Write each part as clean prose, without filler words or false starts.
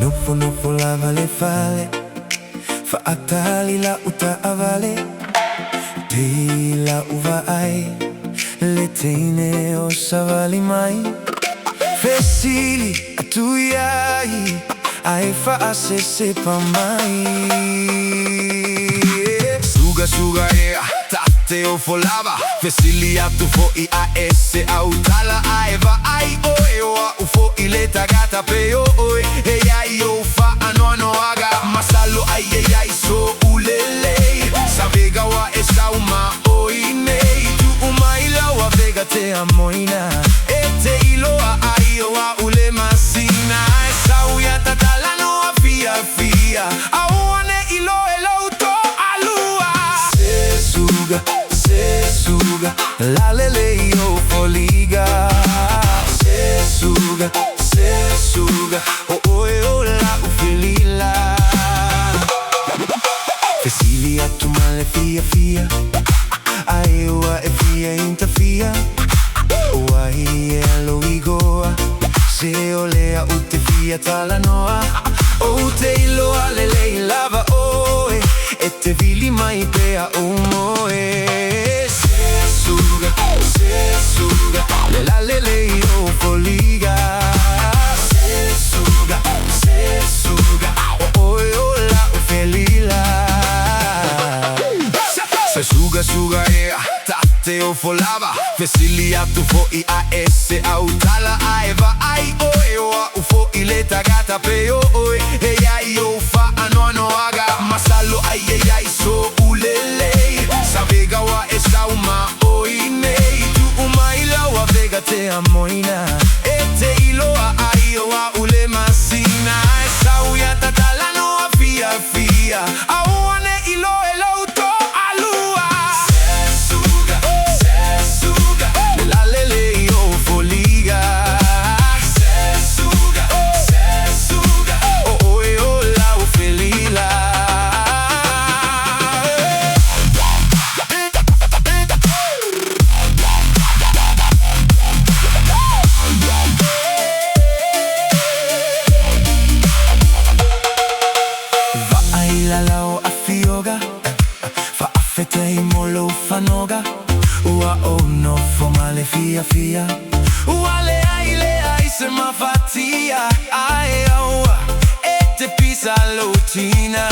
Nofonofo lava le fale, faatali lau taavale. Tei lau vaai, le teine o savali mai. Fesili atu i ai, ae faasesepa mai. Sugasuga ea, ta te ofo lava. Fesili atu foʻi ae se au tala ae vaai oe o a'u foʻi le tagata pei o oe. E iai ou faanoanoaga masalo ai e iai soʻu lelei. Savegaua e sau ma oi nei. Tuu mai lau avega te amoina. E te iloa ai o a'u le masina. E sau ia tatalanoa fiafia. Aua nei loe lou toalua. Se suga, se suga, lalelei o foliga. Se suga, se suga, o oe o lau felila. Fesili atu ma le fiafia, ai ua e fia intafia. O ai e lou igoa, se o lea ou te fia talanoa. Ou te iloa lelei lava oe, e te vili mai pea ou moe. Se suga, se suga, le lalelei o foliga. Se suga, se suga, o oe o lau felila. Se sugasuga ea, ta te ofo lava. Fesili atu foʻi ae se au tala ae vaai oe o a'u foʻi le tagata pei o oe. E iai ou faanoanoaga masalo ai e iai soʻu lelei. Savegaua e sau ma oi nei. Tuu mai lau avega te amoina. E te iloa ai o a'u le masina. E sau ia tatalanoa fiafia. Aua nei loe lou toalua. Se suga, se suga, le lalelei o foliga. Se suga, se suga, o oe o lau felila. Vaai i lau afioga, faafetai mo lou fanoga. Ua ou nofo ma le fiafia. Ua leai leai se mafatia. Ae aua e te pisa lou tina.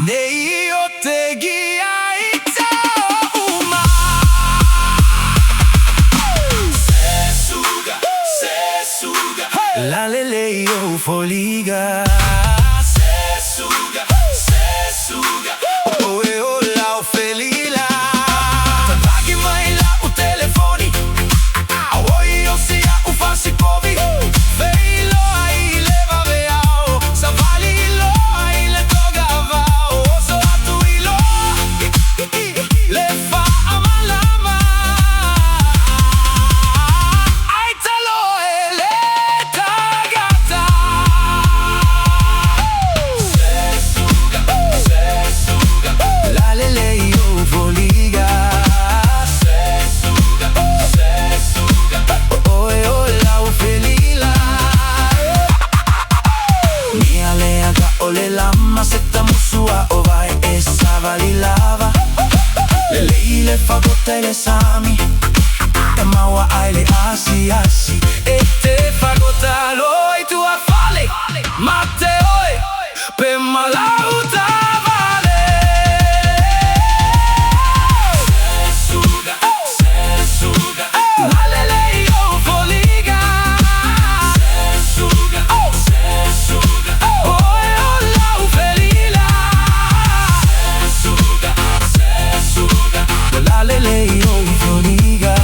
Nei o te gia i te uma. Se suga, se suga, Lalelei o foliga. Se suga, se suga, O oe o lau felila. Tatagi mai lau telefoni. Auoi o si a'u fasipovi. Feiloai i le vaveao. Savali loa i le togavao. Oso atu i loa le faamalama. Ai taloe le tagata. Se suga, se suga, Lalelei o foliga. Se suga, se suga, O oe o lau felila. Mea lea o le lama se tamusua o vai e savali lava. Lelei le fagota i le sami, e maua ai le asiasi. E te fagota loa i tuafale, mate oe, pe malau tavale. Se suga, se suga, lalelei o foliga. Se suga, se suga, oe o lau felila. Se suga, se suga, Lalelei o foliga.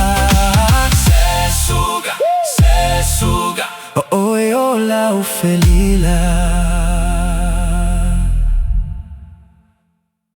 Se suga, se suga, O oe o lau felila.